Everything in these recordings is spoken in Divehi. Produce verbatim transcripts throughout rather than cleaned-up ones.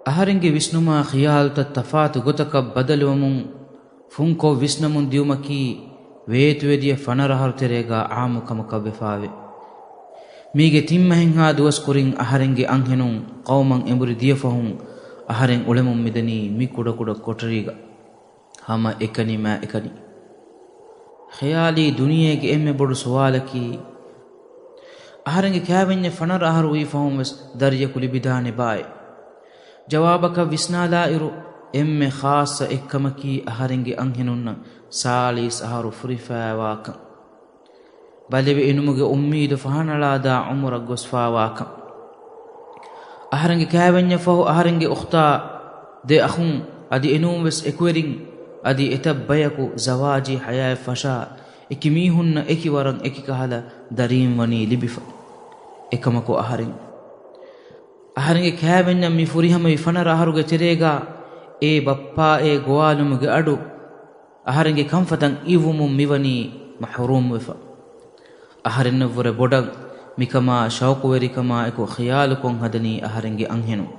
އަހަރެންގެ ވިސްނުމާ ޚިޔާލުތައް ތަފާތު ގޮތަކަށް ބަދަލުވަމުން ފުންކޮށް ވިސްނަމުން ދިޔުމަކީ ވޭތުވެދިޔަ ފަނަރަ އަހަރު ތެރޭގާ އާއްމު ކަމަކަށް ވެފާވޭ. މީގެ ތިން މަހެއްހާ ދުވަސް ކުރިން އަހަރެންގެ އަންހެނުން ޤައުމަށް އެނބުރި ދިޔަ ފަހުން އަހަރެން އުޅެމުން މިދަނީ މި ކުޑަކުޑަ ކޮޓަރީގަ. ހަމަ އެކަނި މާ އެކަނި. ޚިޔާލީ ދުނިޔޭގެ އެންމެ ބޮޑު ސުވާލަކީ، އަހަރެންގެ ކާވެންޏަށް ފަނަރަ އަހަރު ވީ ފަހުން ވެސް ދަރިޔަކު ލިބިދާނެ ބާއޭ؟ ޖަވާބަކަށް ވިސްނާލާއިރު، އެންމެ ޚާއްޞަ އެއްކަމަކީ އަހަރެންގެ އަންހެނުންނަށް ސާޅީސް އަހަރު ފުރިފައިވާކަން. ބަލިވެއިނުމުގެ އުއްމީދު ފަހަނަޅާދާ އުމުރަށް ގޮސްފާވާކަން. އަހަރެންގެ ކާވެންޏަށް ފަހު އަހަރެންގެ އުޚްތާ، ދެ އަޚުން، އަދި އެނޫން ވެސް އެކުވެރިން، އަދި އެތައް ބަޔަކު ޒަވާޖީ ޙަޔާތް ފަށާ، އެކި މީހުންނަށް އެކި ވަރަށް އެކި ކަހަލަ ދަރީން ވަނީ ލިބިފަ. އެކަމަކު އަހަރެން، އަހަރެންގެ ކާވެންޏަށް މި ފުރިހަމަވި ފަނަރަ އަހަރުގެ ތެރޭގާ އޭ ބައްޕާއޭ ގޮވާލުމުގެ އަޑު، އަހަރެންގެ ކަންފަތަށް އިއްވުމުން މިވަނީ މަޙްރޫމްވެފަ. އަހަރެންނަށްވުރެ ބޮޑަށް މިކަމާ ޝައުޤުވެރިކަމާ އެކު ޚިޔާލުކޮށް ހަދަނީ އަހަރެންގެ އަންހެނުން.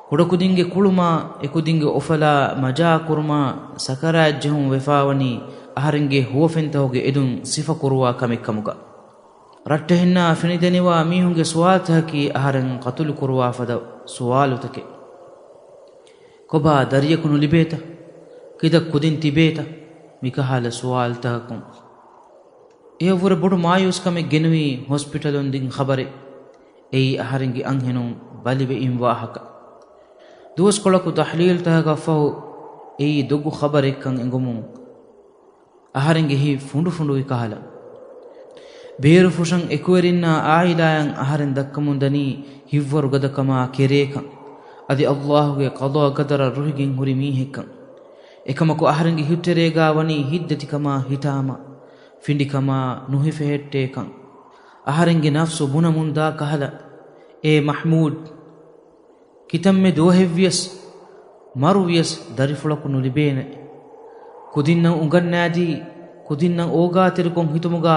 ކުޑަކުދިންގެ ކުޅުމާ އެކުދިންގެ އުފަލާ މަޖާ ކުރުމާ ސަކަރާތް ޖެހުން ވެފާވަނީ އަހަރެންގެ ހުވަފެންތަކުގެ އެދުން ސިފަކުރުވާ ކަމެއްކަމުގަ. ރައްޓެހިންނާ ފެނިދެނިވާ މީހުންގެ ސުވާލުތަކަކީ އަހަރެން ޤަތުލު ކުރުވާ ފަދަ ސުވާލުތަކެއް. ކޮބާ ދަރިޔަކު ނުލިބޭތަ؟ ކިތައް ކުދިން ތިބޭތަ؟ މިކަހަލަ ސުވާލުތަކަކުން. އެޔަށްވުރެ ބޮޑު މާޔޫސްކަމެއް ގެނުވީ ހޮސްޕިޓަލުން ދިން ޚަބަރެއް. އެއީ އަހަރެންގެ އަންހެނުން ބަލިވެއިން ވާހަކަ. ދުވަސްކޮޅަކު ތަޙްލީލްތަކަކަށްފަހު އެއީ ދޮގު ޚަބަރެއްކަން އެނގުމުން، އަހަރެންގެ ހިތް ފުނޑުފުނޑުވި ކަހަލަ. ބޭރުފުށަށް އެކުވެރިންނާ އާއިލާއަށް އަހަރެން ދައްކަމުންދަނީ ހިތްވަރުގަދަކަމާ ކެރޭކަން. އަދި ﷲ ގެ ޤަޟާ ޤަދަރަށް ރުހިގެން ހުރި މީހެއްކަން. އެކަމަކު އަހަރެންގެ ހިތްތެރޭގާ ވަނީ ހިތްދަތިކަމާ ހިތާމަ، ފިނޑިކަމާ ނުހިފެހެއްޓޭކަން. އަހަރެންގެ ނަފްސު ބުނަމުންދާ ކަހަލަ، އޭ މަޙްމޫދު! ކިތަންމެ ދުވަހެއްވިޔަސް، މަރުވިޔަސް ދަރިފުޅަކު ނުލިބޭނެ. ކުދިންނަށް އުނގަންނާދީ، ކުދިންނަށް އޯގާތެރިކޮށް ހިތުމުގާ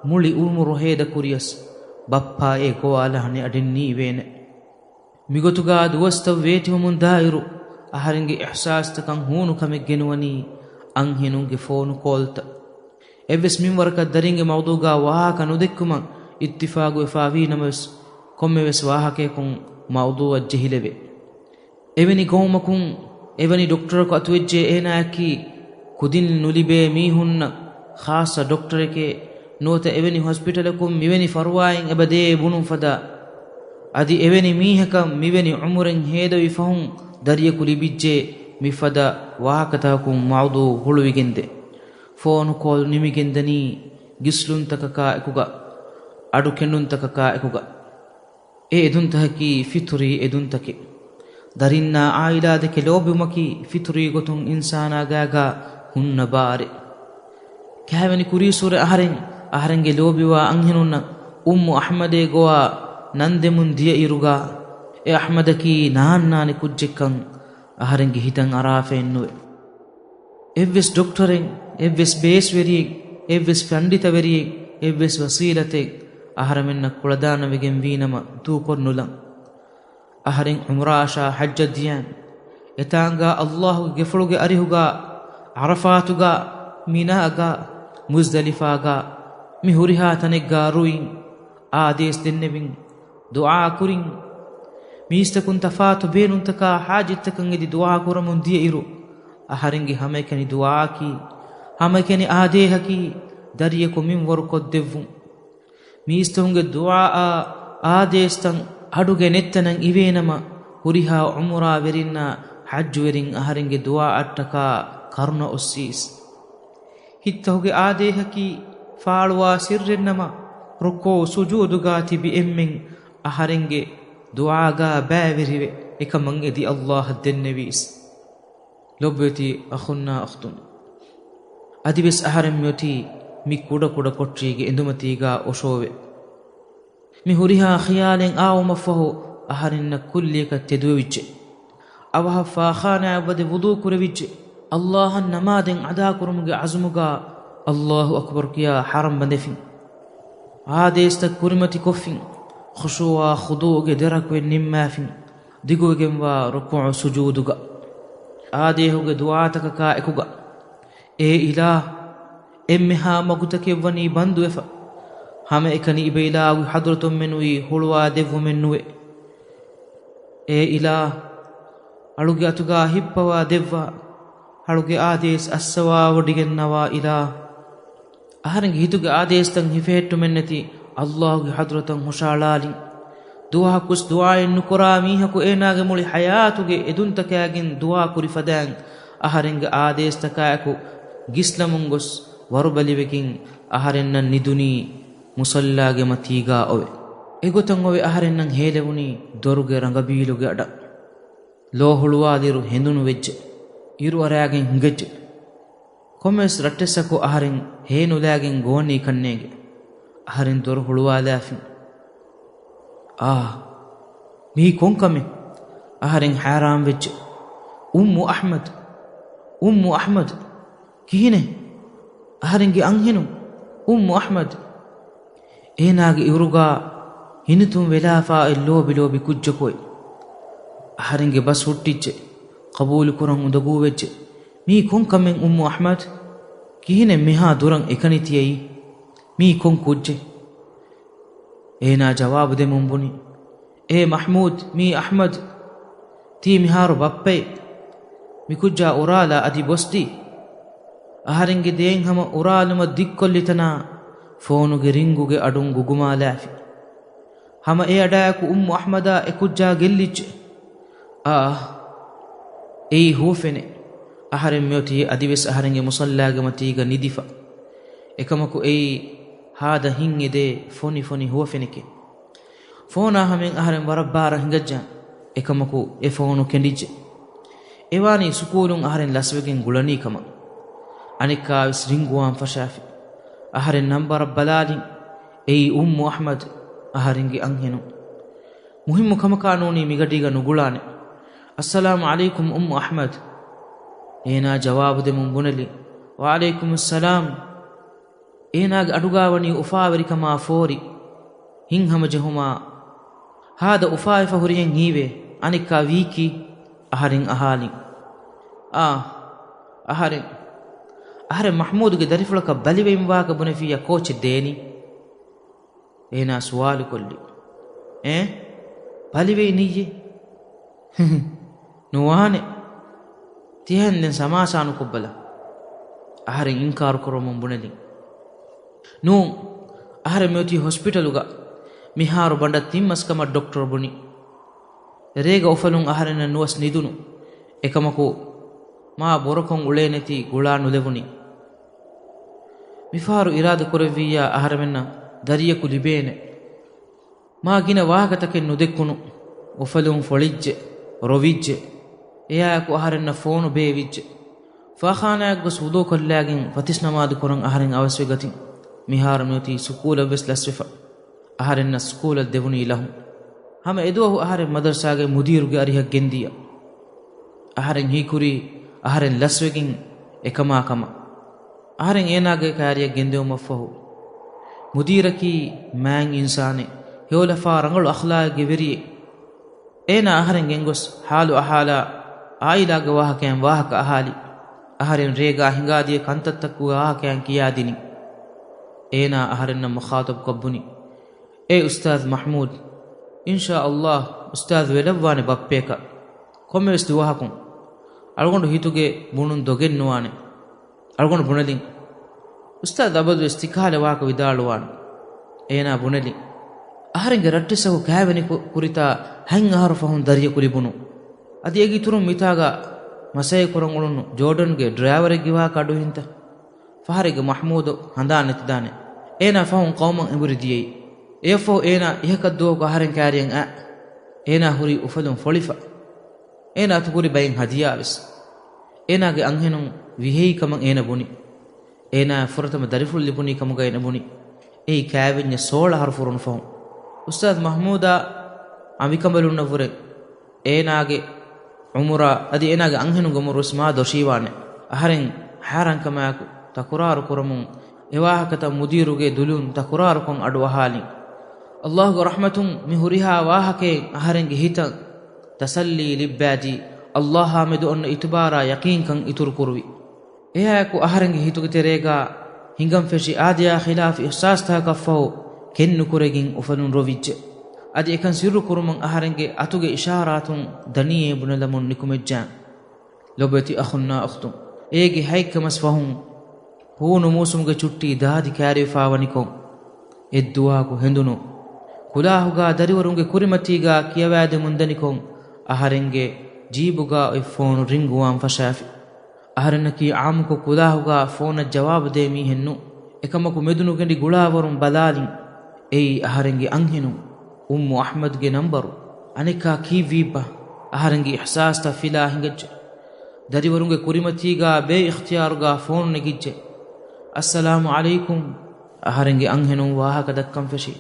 މުޅި އުމުރު ހޭދަކުރިޔަސް، ބައްޕާއޭ ގޮވާލާނެ އަޑެއް ނީވޭނެ. މިގޮތުގާ ދުވަސްތައް ވޭތިވަމުން ދާއިރު، އަހަރެންގެ އިޙްސާސްތަކަށް ހޫނުކަމެއް ގެނުވަނީ އަންހެނުންގެ ފޯނު ކޯލްތައް. އެއްވެސް މިންވަރަކަށް ދަރިންގެ މައުޟޫގާ ވާހަކަ ނުދެއްކުމަށް އިއްތިފާގުވެފާވީ ނަމަވެސް، ކޮންމެވެސް ވާހަކަޔަކުން މައުޟޫއަށް ޖެހިލެވޭ. އެވެނި ގައުމަކުން އެވެނި ޑޮކްޓަރަކު އަތުވެއްޖެ އޭނާއަކީ ކުދިން ނުލިބޭ މީހުންނަށް ޚާއްޞަ ޑޮކްޓަރެކޭ، ނުވަތަ އެވެނި ހޮސްޕިޓަލަކުން މިވެނި ފަރުވާއެއް އެބަދޭ ބުނުން ފަދަ. އަދި އެވެނި މީހަކަށް މިވެނި އުމުރެއް ހޭދަވި ފަހުން ދަރިޔަކު ލިބިއްޖެ، މިފަދަ ވާހަކަތަކަކުން މައުޟޫ ހުޅުވިގެންދޭ. ފޯނު ކޯލް ނިމިގެންދަނީ ގިސްލުންތަކަކާ އެކުގަ، އަޑު ކެނޑުންތަކަކާ އެކުގަ. އެ އެދުންތަކަކީ ފިޠުރީ އެދުންތަކެއް. ދަރިންނާ އާއިލާ ދެކެ ލޯބިވުމަކީ ފިޠުރީ ގޮތުން އިންސާނާ ގާގާ ހުންނަ ބާރެއް. ކާވެނި ކުރީސުރެ އަހަރެން، އަހަރެންގެ ލޯބިވާ އަންހެނުންނަށް އުއްމު އަޙްމަދޭ ގޮވާ ނަން ދެމުން ދިޔައިރުގާ، އެ އަޙްމަދަކީ ނާންނާނެ ކުއްޖެއްކަން އަހަރެންގެ ހިތަށް އަރާފައެއްނުވޭ. އެއްވެސް ޑޮކްޓަރެއް، އެއްވެސް ބޭސްވެރިއެއް، އެއްވެސް ފަންޑިތަވެރިއެއް، އެއްވެސް ވަސީލަތެއް އަހަރެމެންނަށް ކުޅަދާނަވެގެން ވީނަމަ ދޫކޮށްނުލަން. އަހަރެން ޢުމްރާއަށާ ޙައްޖަށް ދިޔަން. އެތާނގާ ﷲ ގެފުޅުގެ އަރިހުގާ، ޢަރަފާތުގާ، މިނާގާ، މުޒްދަލިފާގާ، މި ހުރިހާ ތަނެއްގާ ރުއިން، އާދޭސް ދެންނެވިން، ދުޢާ ކުރިން. މީސްތަކުން ތަފާތު ބޭނުންތަކާ ޙާޖަތްތަކަށް އެދި ދުޢާ ކުރަމުން ދިޔައިރު، އަހަރެންގެ ހަމައެކަނި ދުޢާއަކީ، ހަމައެކަނި އާދޭހަކީ، ދަރިޔަކު މިންވަރު ކޮށްދެއްވުން. މީސްތަކުންގެ ދުޢާއާ އާދޭސްތައް އަޑުގެ ނެތްތަނަށް އިވޭނަމަ، ހުރިހާ ޢުމުރާވެރިންނާ ޙައްޖުވެރިން އަހަރެންގެ ދުޢާއަށްޓަކާ ކަރުނަ އޮއްސީސް. ހިތްތަކުގެ އާދޭހަކީ ފާޅުވާ ސިއްރެއްނަމަ، ރުކޫޢު ސުޖޫދުގާ ތިބި އެންމެން އަހަރެންގެ ދުޢާގާ ބައިވެރިވެ، އެކަމަށް އެދި ﷲ އަށް ދެންނެވީސް. ލޮބުވެތި އަޚުންނާ އުޚްތުން، އަދިވެސް އަހަރެން މިއޮތީ މި ކުޑަކުޑަ ކޮޓަރީގެ އެނދުމަތީގާ އޮށޯވެ. މި ހުރިހާ ޚިޔާލެއް އާވުމަށްފަހު އަހަރެންނަށް ކުއްލިއަކަށް ތެދުވެވިއްޖެ. އަވަހަށް ފާޚާނާއަށް ވަދެ ވުޟޫ ކުރެވިއްޖެ. ﷲ އަށް ނަމާދެއް އަދާކުރުމުގެ ޢަޒުމުގާ ﷲ އަކްބަރު ކިޔާ ޙަރަން ބަނދެފިން. އާދޭސްތައް ކުރިމަތިކޮށްފިން. ޚުޝޫޢާ ޚުޟޫޢުގެ ދެރަކު ނިންމާފިން. ދިގުވެގެންވާ ރުކޫޢު ސުޖޫދުގަ، އާދޭހުގެ ދުޢާތަކަކާ އެކުގަ، އޭ އިލާހް، އެންމެހާ މަގުތަކެއްވަނީ ބަންދުވެފަ، ހަމައެކަނި އިބައިލާގު ޙަޟްރަތުން މެނުވީ ހުޅުވާ ދެއްވުމެއް ނުވޭ. އޭ އިލާހް، އަޅުގެ އަތުގާ ހިއްޕަވާ ދެއްވާ، އަޅުގެ އާދޭސް އައްސަވާވޮޑިގެންނަވާ އިލާހް. އަހަރެންގެ ހިތުގެ އާދޭސްތައް ހިފެހެއްޓުމެއްނެތި ﷲ ގެ ޙަޟްރަތަށް ހުށައަޅާލިން. ދުވަހަކުސް ދުޢާއެއް ނުކުރާ މީހަކު އޭނާގެ މުޅި ޙަޔާތުގެ އެދުންތަކާގެން ދުޢާ ކުރި ފަދައިން އަހަރެންގެ އާދޭސްތަކާއެކު ގިސްލަމުން ގޮސް ވަރުބަލިވެގެން އަހަރެންނަށް ނިދުނީ މުޞައްލާގެ މަތީގާ އޮވެ. އެގޮތަށް އޮވެ އަހަރެންނަށް ހޭލެވުނީ ދޮރުގެ ރަނގަބީލުގެ އަޑަށް. ލޯ ހުޅުވާލިއިރު ހެނދުނު ވެއްޖެ. އިރު އަރާގެން ހިނގައްޖެ. ކޮންމެވެސް ރައްޓެއްސަކު އަހަރެން ހޭނުލާގެން ގޮވަނީ ކަންނޭނގެ. އަހަރެން ދޮރު ހުޅުވާލާފިން. އާ، މީ ކޮން ކަމެއް؟ އަހަރެން ހައިރާން ވެއްޖެ. އުއްމު އަޙްމަދު! އުއްމު އަޙްމަދު! ކިހިނެއް؟ އަހަރެންގެ އަންހެނުން އުއްމު އަޙްމަދު! އޭނާގެ އިރުގާ ހިނިތުން ވެލާފާ އޮތް ލޯބި ލޯބި ކުއްޖަކު އޮތް. އަހަރެންގެ ބަސް ހުއްޓިއްޖެ. ޤަބޫލު ކުރަން އުނދަގޫ ވެއްޖެ. މީ ކޮން ކަމެއް އުއްމު އަޙްމަދު؟ ކިހިނެއް މިހާ ދުރަށް އެކަނި ތިޔައީ؟ މީ ކޮން ކުއްޖެއް؟ އޭނާ ޖަވާބު ދެމުން ބުނި، އޭ މަޙްމޫދު، މީ އަޙްމަދު. ތީ މިހާރު ބައްޕައެއް. މިކުއްޖާ އުރާލާ އަދި ބޮސްދީ. އަހަރެންގެ ދޭން ހަމަ އުރާލުމަށް ދިއްކޮށްލިތަނާ ފޯނުގެ ރިންގުގެ އަޑުން ގުގުމާލާފި. ހަމަ އެ އަޑާއެކު އުއްމު އަޙްމަދާ އެ ކުއްޖާ ގެއްލިއްޖެ. އާ، އެއީ ހުވަފެނެއް. އަހަރެން މިއޮތީ އަދިވެސް އަހަރެންގެ މުޞައްލާގެ މަތީގަ ނިދިފަ. އެކަމަކު އެއީ ހާދަ ހިތް އެދޭ ފޮނި ފޮނި ހުވަފެނެކޭ. ފޯނާ ހަމައިން އަހަރެން ވަރަށް ބާރަށް ހިނގައްޖާ. އެކަމަކު އެ ފޯނު ކެނޑިއްޖެ. އެވާނީ ސުކޫލުން އަހަރެން ލަސްވެގެން ގުޅަނީ ކަމަށް. އަނެއްކާވެސް ރިންގުވާން ފަށާފި. އަހަރެން ނަންބަރަށް ބަލާލިން. އެއީ އުއްމު އަޙްމަދު، އަހަރެންގެ އަންހެނުން. މުހިއްމު ކަމަކާ ނޫނީ މިގަޑީގަ ނުގުޅާނެ. އައްސަލާމު ޢަލައިކުމް އުއްމު އަޙްމަދު. އޭނާ ޖަވާބު ދެމުން ބުނެލި، ވަޢަލައިކުމުއްސަލާމް. އޭނާގެ އަޑުގާވަނީ އުފާވެރިކަމާ ފޯރި، ހިތްހަމަޖެހުމާ. ހާދަ އުފާވެފަ ހުރިހެން ހީވޭ، އަނެއްކާ ވީކީ؟ އަހަރެން އަހާލިން. އާ، އަހަރެން، އަހަރެން މަޙްމޫދުގެ ދަރިފުޅަކަށް ބަލިވެއިން ވާހަކަ ބުނެފިއްޔާ ކޯޗެއް ދޭނީ؟ އޭނާ ސުވާލުކޮށްލި. އޭ؟ ބަލިވެއިނިއްޔޭ؟ ނުވާނެ. ތިހެން ދެން ސަމާސާ ނުކޮށްބަލަ. އަހަރެން އިންކާރު ކުރަމުން ބުނެލިން. ނޫން، އަހަރެން މިއޮތީ ހޮސްޕިޓަލުގަ. މިހާރު ބަނޑަށް ތިން މަސް ކަމަށް ޑޮކްޓަރު ބުނި. ރޭގަ އުފަލުން އަހަރެންނަށް ނުވަސް ނިދުނު. އެކަމަކު، މާ ބޮރަކޮށް އުޅޭނެތީ ގުޅާ ނުލެވުނީ. މިފަހަރު އިރާދަ ކުރެއްވިއްޔާ އަހަރެމެންނަށް ދަރިޔަކު ލިބޭނެ. މާ ގިނަ ވާހަކަތަކެއް ނުދެއްކުނު. އުފަލުން ފޮޅިއްޖެ، ރޮވިއްޖެ. އެއާއެކު އަހަރެންނަށް ފޯނު ބޭއްވިއްޖެ. ފާޚާނާއަށް ގޮސް ވުޟޫ ކޮށްލާގެން ފަތިސް ނަމާދު ކުރަން އަހަރެން އަވަސްވެ ގަތިން. މިހާރު މިއޮތީ ސުކޫލަށް ވެސް ލަސްވެފަ. އަހަރެންނަށް ސްކޫލަށް ދެވުނީ ލަހުން. ހަމަ އެދުވަހު އަހަރެން މަދަރުސާގެ މުދީރުގެ އަރިހަށް ގެންދިޔަ. އަހަރެން ހީކުރީ އަހަރެން ލަސްވެގެން އެކަމާ ކަމަށް. އަހަރެން އޭނާގެ ކައިރިއަށް ގެންދެވުމަށްފަހު، މުދީރަކީ މާތް އިންސާނެއް، ހެޔޮލަފާ ރަނގަޅު އަޚްލާގެއްގެ ވެރިއެއް. އޭނާ އަހަރެން ގެންގޮސް ހާލު އަހާލާ، އާއިލާގެ ވާހަކައިން ވާހަކަ އަހާލި. އަހަރެން ރޭގާ ހިނގާދިޔަ ކަންތައްތަކުގެ ވާހަކައިން ކިޔާދިނިން. އޭނާ އަހަރެންނަށް މުޚާޠަބުކޮށް ބުނި، އޭ އުސްތާޛް މަޙްމޫދު، އިންޝާﷲ އުސްތާޛް ވެލައްވާނެ ބައްޕަޔަކަށް. ކޮންމެވެސް ދުވަހަކުން އަޅުގަނޑު ހިތުގެ ބުނުން ދޮގެއްނުވާނެ. އަޅުގަނޑު ބުނެލިން، އުސްތާޛް އަބަދުވެސް ތިކަހަލަ ވާހަކަ ވިދާޅުވާނެ. އޭނާ ބުނެލި، އަހަރެންގެ ރައްޓެއްސަކު ކައިވެނި ކު-، ކުރިތާ ހަތް އަހަރު ފަހުން ދަރިޔަކު ލިބުނު. އަދި އޭގެ އިތުރުން މިތާގަ މަސައްކަތް ކުރަން އުޅުނު ޖޯޑަންގެ ޑްރައިވަރެއްގެ ވާހަކަ އަޑުއިންތަ؟ ފަހަރެއްގެ މަޙްމޫދު ހަނދާން ނެތިދާނެ. އޭނާ ފަހުން ޤައުމަށް އެނބުރި ދިޔައީ. އެއަށްފަހު އޭނާ އިހަކަށްދުވަހަކު އަހަރެން ކައިރިއަށް އައި. އޭނާ ހުރީ އުފަލުން ފޮޅިފަ. އޭނާ އަތު ކުރި ބައެއް ހަދިޔާވެސް. އޭނާގެ އަންހެނުން ވިހޭހި ކަމަށް އޭނަ ބުނި. އޭނާ ފުރަތަމަ ދަރިފުޅު ލިބުނީ ކަމުގަ އޭނަ ބުނި. އެއީ ކައިވެންޏަށް ސޯޅަ އަހަރު ފުރުނު ފަހުން. އުސްތާޛް މަޙްމޫދާ އަނބިކަނބަލުންނަށްވުރެ އޭނާގެ އުމުރާ އަދި އޭނާގެ އަންހެނުންގެ އުމުރުވެސް މާ ދޮށީވާނެ. އަހަރެން ހައިރާންކަމާއެކު ތަކުރާރު ކުރަމުން އެވާހަކަތައް މުދީރުގެ ދުލުން ތަކުރާރުކޮށް އަޑުއަހާލިން. ﷲގެ ރަޙްމަތުން މި ހުރިހާ ވާހަކައެއް އަހަރެންގެ ހިތަށް ތަސައްލީ ލިއްބައިދީ، ﷲ އާ މެދު އޮންނަ އިތުބާރާ ޔަޤީންކަން އިތުރު ކުރުވި. އެއާއެކު އަހަރެންގެ ހިތުގެ ތެރޭގާ ހިނގަން ފެށި އާދަޔާ ޚިލާފު އިޙްސާސްތަކަކަށްފަހު ކެތްނުކުރެގެން އުފަލުން ރޮވިއްޖެ. އަދި އެކަން ސިއްރު ކުރުމަށް އަހަރެންގެ އަތުގެ އިޝާރާތުން ދަނީއޭ ބުނެލަމުން ނިކުމެއްޖެ. ލޮބުވެތި އަޚުންނާ އުޚްތުން، އޭގެ ހަތް ކަމަސް ފަހުން ހޫނު މޫސުމުގެ ޗުއްޓީ ދާދި ކައިރިވެފާވަނިކޮށް، އެއްދުވަހަކު ހެނދުނު ކުލާހުގާ ދަރިވަރުންގެ ކުރިމަތީގާ ކިޔަވާދެމުންދަނިކޮށް، އަހަރެންގެ ޖީބުގާ އޮތް ފޯނު ރިންގުވާން ފަށާފި. އަހަރެންނަކީ އާއްމުކޮށް ކުލާހުގާ ފޯނަށް ޖަވާބުދޭ މީހެއް ނޫން. އެކަމަކު މެދުނުގެނޑި ގުޅާވަރުން ބަލާލިން. އެއީ އަހަރެންގެ އަންހެނުން، އުއްމު އަޙްމަދުގެ ނަންބަރު. އަނެއްކާ ކީއްވީއްބާ؟ އަހަރެންގެ އިޙްސާސްތައް ފިލާ ހިނގައްޖެ. ދަރިވަރުންގެ ކުރިމަތީގާ ބޭއިޚްތިޔާރުގާ ފޯނު ނެގިއްޖެ. އައްސަލާމު ޢަލައިކުމް. އަހަރެންގެ އަންހެނުން ވާހަކަ ދައްކަން ފެށި.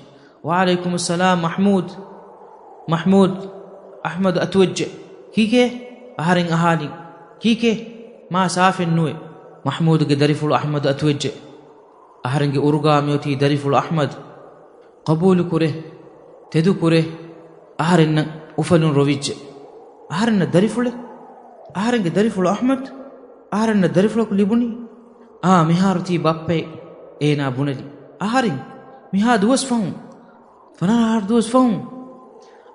ވަޢަލައިކުމުއްސަލާމް މަޙްމޫދު. މަޙްމޫދު، އަޙްމަދު އަތުވެއްޖެ. ކީކޭ؟ އަހަރެން އަހާލިން. ކީކޭ؟ މާ ސާފެއް ނުވޭ. މަޙްމޫދުގެ ދަރިފުޅު އަޙްމަދު އަތުވެއްޖެ. އަހަރެންގެ އުރުގާ މިއޮތީ ދަރިފުޅު އަޙްމަދު. ޤަބޫލުކުރޭ، ތެދުކުރޭ، އަހަރެންނަށް އުފަލުން ރޮވިއްޖެ. އަހަރެންނަށް ދަރިފުޅެއް؟ އަހަރެންގެ ދަރިފުޅު އަޙްމަދު؟ އަހަރެންނަށް ދަރިފުޅަކު ލިބުނީ؟ އާ، މިހާރު ތީ ބައްޕައޭ. އޭނާ ބުނެލި. އަހަރެން؟ މިހާ ދުވަސް ފަހުން؟ ފަނަރަ އަހަރު ދުވަސް ފަހުން؟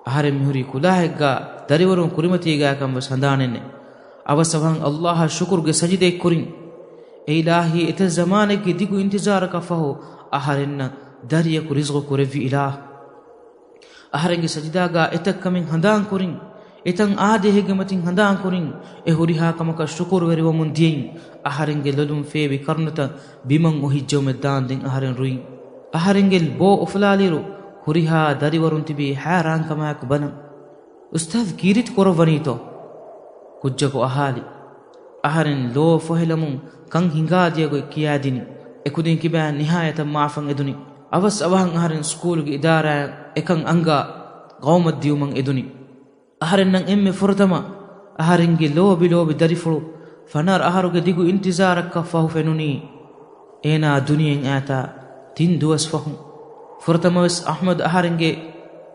އަހަރެން މިހުރީ ކުލާހެއްގާ ދަރިވަރުން ކުރިމަތީގާކަން ވެސް ހަނދާނެއް ނެތް. އަވަސް އަވަހަށް ﷲ އަށް ޝުކުރުގެ ސަޖިދައެއް ކުރިން. އެ އިލާހީ، އެތައް ޒަމާނެއްގެ ދިގު އިންތިޒާރަކަށް ފަހު އަހަރެންނަށް ދަރިޔަކު ރިޒްޤު ކުރެއްވި އިލާހު. އަހަރެންގެ ސަޖިދާގާ އެތައް ކަމެއް ހަނދާން ކުރިން، އެތައް އާދޭހެއްގެ މަތިން ހަނދާން ކުރިން، އެ ހުރިހާ ކަމަކަށް ޝުކުރުވެރިވަމުން ދިޔައިން، އަހަރެންގެ ލޮލުން ފޭބި ކަރުނަތައް ބިމަށް އޮހިއްޖެއުމެއް ދާންދެން އަހަރެން ރުއިން. އަހަރެންގެ ބޯ އުފުލާލިއިރު ހުރިހާ ދަރިވަރުން ތިބީ ހައިރާންކަމާއެކު ބަލަން. އުސްތާޛު ކީރިތި ކުރައްވަނީތޯ؟ ކުއްޖަކު އަހާލި. އަހަރެން ލޯ ފޮހެލަމުން ކަން ހިނގާދިޔަ ގޮތް ކިޔާދިނި. އެކުދިން ކިބައިން ނިހާޔަތަށް މާފަން އެދުނި. އަވަސް އަވަހަށް އަހަރެން ސްކޫލުގެ އިދާރާއަށް އެކަން އަންގާ ގައުމަށް ދިޔުމަށް އެދުނި. އަހަރެންނަށް އެންމެ ފުރަތަމަ އަހަރެންގެ ލޯބި ލޯބި ދަރިފުޅު ފަނަރަ އަހަރުގެ ދިގު އިންތިޒާރަކަށް ފަހު ފެނުނީ އޭނާ ދުނިޔެއިން އައިތާ ތިން ދުވަސް ފަހުން. ފުރަތަމަވެސް އަޙްމަދު އަހަރެންގެ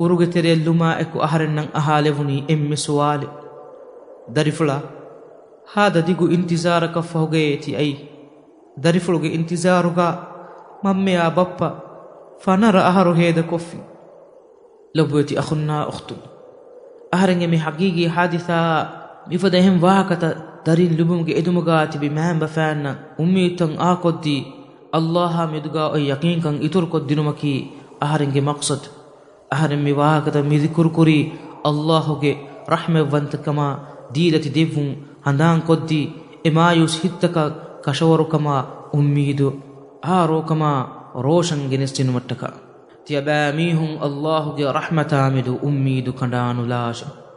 އުރުގެ ތެރެއަށް ލުމާ އެކު އަހަރެންނަށް އަހާލެވުނީ އެންމެ ސުވާލެއް. ދަރިފުޅާ، ހާދަ ދިގު އިންތިޒާރަކަށް ފަހުގައޭ ތި އައީ؟ ދަރިފުޅުގެ އިންތިޒާރުގާ މަންމަޔާ ބައްޕަ ފަނަރަ އަހަރު ހޭދަކޮށްފިން. ލޮބުވެތި އަޚުންނާ އުޚްތުން، އަހަރެންގެ މި ހަގީގީ ހާދިސާއާ މިފަދަ އެހެން ވާހަކަތައް ދަރިން ލިބުމުގެ އެދުމުގާ ތިބި މައިންބަފައިންނަށް އުއްމީދުތައް އާކޮށްދީ، ﷲ އާ މެދުގާ އޮތް ޔަޤީންކަން އިތުރުކޮށްދިނުމަކީ އަހަރެންގެ މަޤްޞަދު. އަހަރެން މި ވާހަކަތައް މި ޛިކުރުކުރީ ﷲ ގެ ރަޙްމަތްވަންތަކަމާ ދީލަތި ދެއްވުން ހަނދާންކޮށްދީ، އެ މާޔޫސް ހިތްތަކަށް ކަށަވަރުކަމާ އުއްމީދު އާރޯކަމާ ރޯޝަން ގެނެސްދިނުމަށްޓަކާ. ތިޔަބައިމީހުން ﷲ ގެ ރަޙްމަތާމެދު އުއްމީދު ކަނޑާނުލާށެވެ.